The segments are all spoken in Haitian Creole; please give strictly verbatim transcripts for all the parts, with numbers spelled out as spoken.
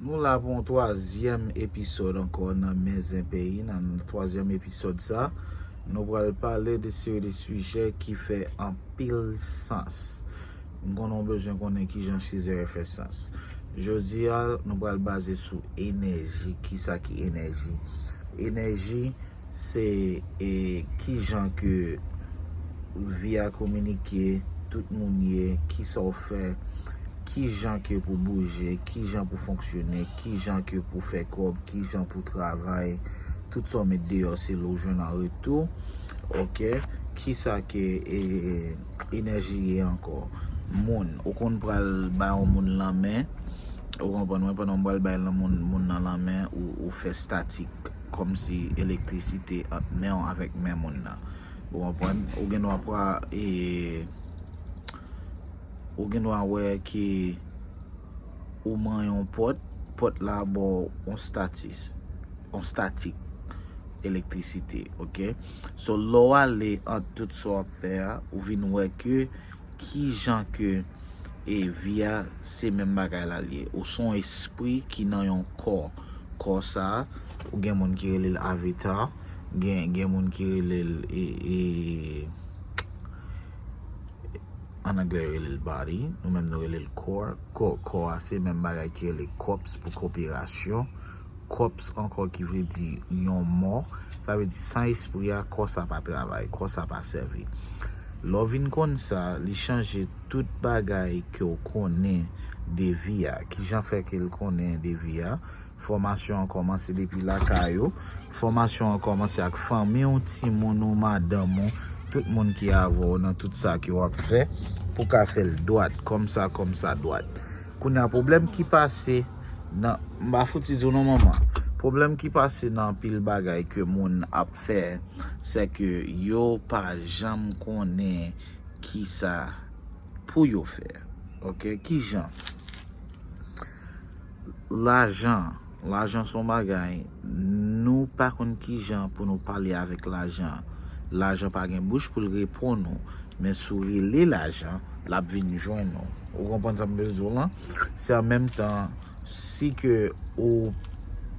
Nou la pou yon twazyèm episode ankò nan Men Zen Peyi. Nan twazyèm episode sa, nou pral pale de seri de sijè ki fè anpil sans. M konnen w bezwen konnen kijan Chizè fè sans. Jodi a, nou pral baze sou enèji. Kisa ki enèji? Enèji, se, e, kijan ke vi a kominike, tout moun ye, kisa w fè, kijan ke pou bouje, kijan pou fonksyone, kijan ke pou fè kòb, kijan pou travay, tout sa w met deyò, se l ou jwenn an retou. Oke? Kisa ke, e, enèji ye ankò? Moun, ou konn pral bay yon moun lanmen, ou konprann mwen, pandan w pral bay moun, moun nan lanmen, ou, ou fè statik, kòmsi elektrisite ant men w avèk men moun nan. Ou konprann? Ou gen dwa pran, e, ou gen dwa wè ke ou manyen yon pòt, pòt la ba w yon statis, yon statik elektrisite, oke? So, lè w ale ant tout sa w ap fè a, ou vin wè ke kijan ke, e, vi a se menm bagay la l ye. Ou se yon espri ki nan yon kò. Kò sa a, ou gen moun ki rele l avatar, gen, gen moun ki rele l, e, e, an anglè yo rele l body, nou menm nou rele l corps. Kò, kò a se menm bagay ki rele corps pou koperasyon. Corps ankò ki vle di yon mò. Sa vle di san espri a, kò sa pa travay, kò sa pa sèvi. Lè w vin konn sa, li chanje tout bagay ke w konnen de vi a. Kijan fè ke l konnen de vi a? Fòmasyon an kòmanse depi lakay ou. Fòmasyon an kòmanse ak fanmi w, timoun ou, madanm ou, tout moun ki avè w nan tout sa ke w ap fè, pou w ka fè l dwat, kòmsa, kòmsa, dwat. Kounye a, pwoblèm ki pase nan, m pa fouti di w non, manman. Pwoblèm ki pase nan anpil bagay ke moun ap fè, se ke yo pa janm konnen kisa pou yo fè. Oke, kijan? Lajan, lajan se yon bagay, nou pa konn kijan pou nou pale avèk lajan. Lajan pa gen bouch pou l reponn ou, men si w rele lajan, l ap vin jwenn ou. Ou konprann sa m vle di w lan? Se an menm tan, si ke ou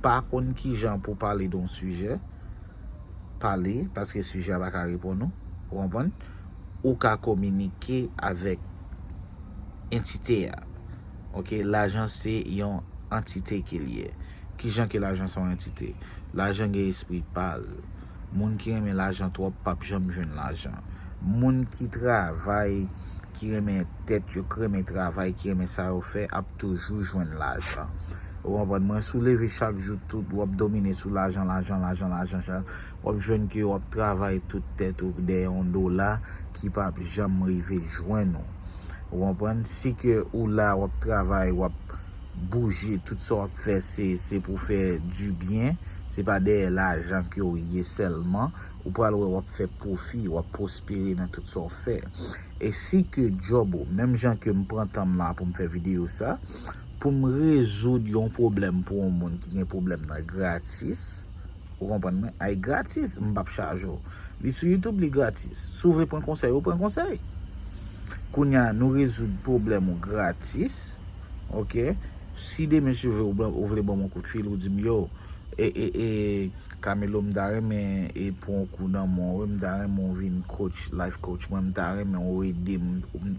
pa konn kijan pou pale de yon sijè, pale, paske sijè a pa ka reponn ou, ou konprann? Ou ka kominike avèk entite a. Oke, lajan se yon antite ke l ye. Kijan ke lajan se yon antite? Lajan gen espri pa l. Moun ki renmen lajan twòp p ap janm jwenn lajan. Moun ki travay, ki renmen tèt yo, ki renmen travay, ki renmen sa yo fè, ap toujou jwenn lajan. Ou konprann mwen? Si w leve chak jou, tout, w ap domine sou lajan, lajan, lajan, lajan, lajan. W ap jwenn ke w ap travay tout tèt ou dèyè yon dola ki p ap janm rive jwenn ou. Ou konprann? Si ke ou la, w ap travay, w ap bouje, tout sa w ap fè, se, se pou fè dibyen. Se pa dèyè lajan ke w ye sèlman. Ou pral wè w ap fè pwofi, w ap pwospere nan tout sa w fè. E si ke djòb ou, menm jan ke m pran tan m la pou m fè videyo sa, pou m rezoud yon pwoblèm pou yon moun ki gen pwoblèm nan gratis, ou konprann mwen? Ay gratis, m p ap chaje w. Li sou YouTube, li gratis. Si w vle pran konsèy, ou pran konsèy. Kounye a, nou rezoud pwoblèm ou gratis, oke? Si demen si w vle, ou vle ban m yon kout fil, ou di m, yo, e, e, e, Camelo, m ta renmen, e, pran yon kou nan men w, wi, m ta renmen w vin coach, life coach mwen, m ta renmen w ede m, m,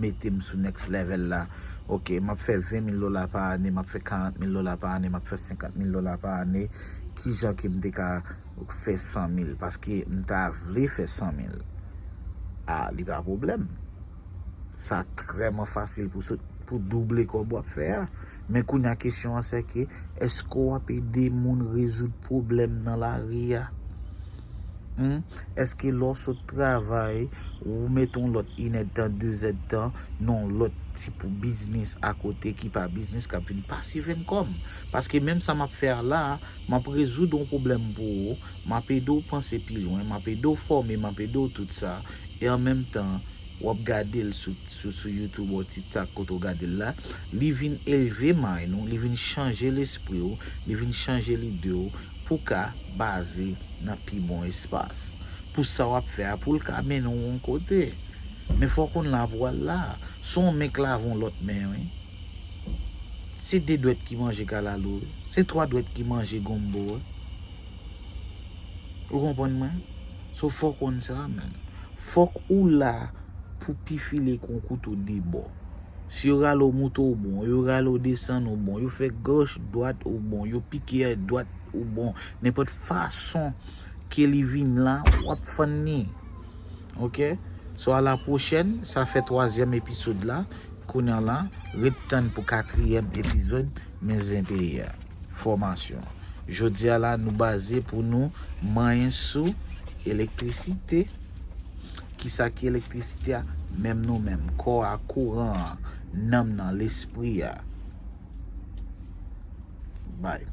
mete m sou next level la. Oke, m ap fè ven mil dola pa ane, m ap fè karant mil dola pa ane, m ap fè senkant mil dola pa ane. Kijan ke m te ka fè san mil? Paske m ta vle fè san mil. A, li pa pwoblèm. Sa trèman fasil pou sot, pou double kòb w ap fè a. Men kounye a kesyon an se ke, èske w ap ede moun rezoud pwoblèm nan lari a? Hmm? Èske lè w sot travay, ou mete yon lòt inèdtan, dezèdtan, nan yon lòt ti pou biznis akote ki pa biznis k ap vin pasiv income? Paske menm sa m ap fè a la a, m ap rezoud yon pwoblèm pou ou, m ap ede w panse pi lwen, m ap ede w fòme, m ap ede w tout sa, e an menm tan, w ap gade l sou, sou, sou YouTube ou TikTok kote w gade l la, li vin elve mind ou, li vin chanje lespri w, li vin chanje lide w pou ka baze nan pi bon espas. Pou sa w ap fè a, pou l ka mennen w yon kote. Men fò w konn la pou w al la. Se yon men k lave yon lòt men, wi. Se de dwèt ki manje kalalou, se twa dwèt ki manje gonbo. Ou konprann mwen? So fòk konn sa menm. Fòk ou la pou pifile kon kouto de bò. Si yo rale w moute ou bon, yo rale w desann ou bon, yo fè gòch dwat ou bon, yo pike dwat ou bon, nenpòt fason ke li vin la, w ap fann li. Ok? So a la pwochèn, sa fè twazyèm episode la. Kounye a la, ret tann pou katriyèm episode, men zen peyi a. Fòmasyon. Jodi a la, nou baze pou nou manyen sou elektrisite. Kisa ki elektrisite a? Menm nou menm, kò a, kouran an, nanm nan, lespri a. Bay.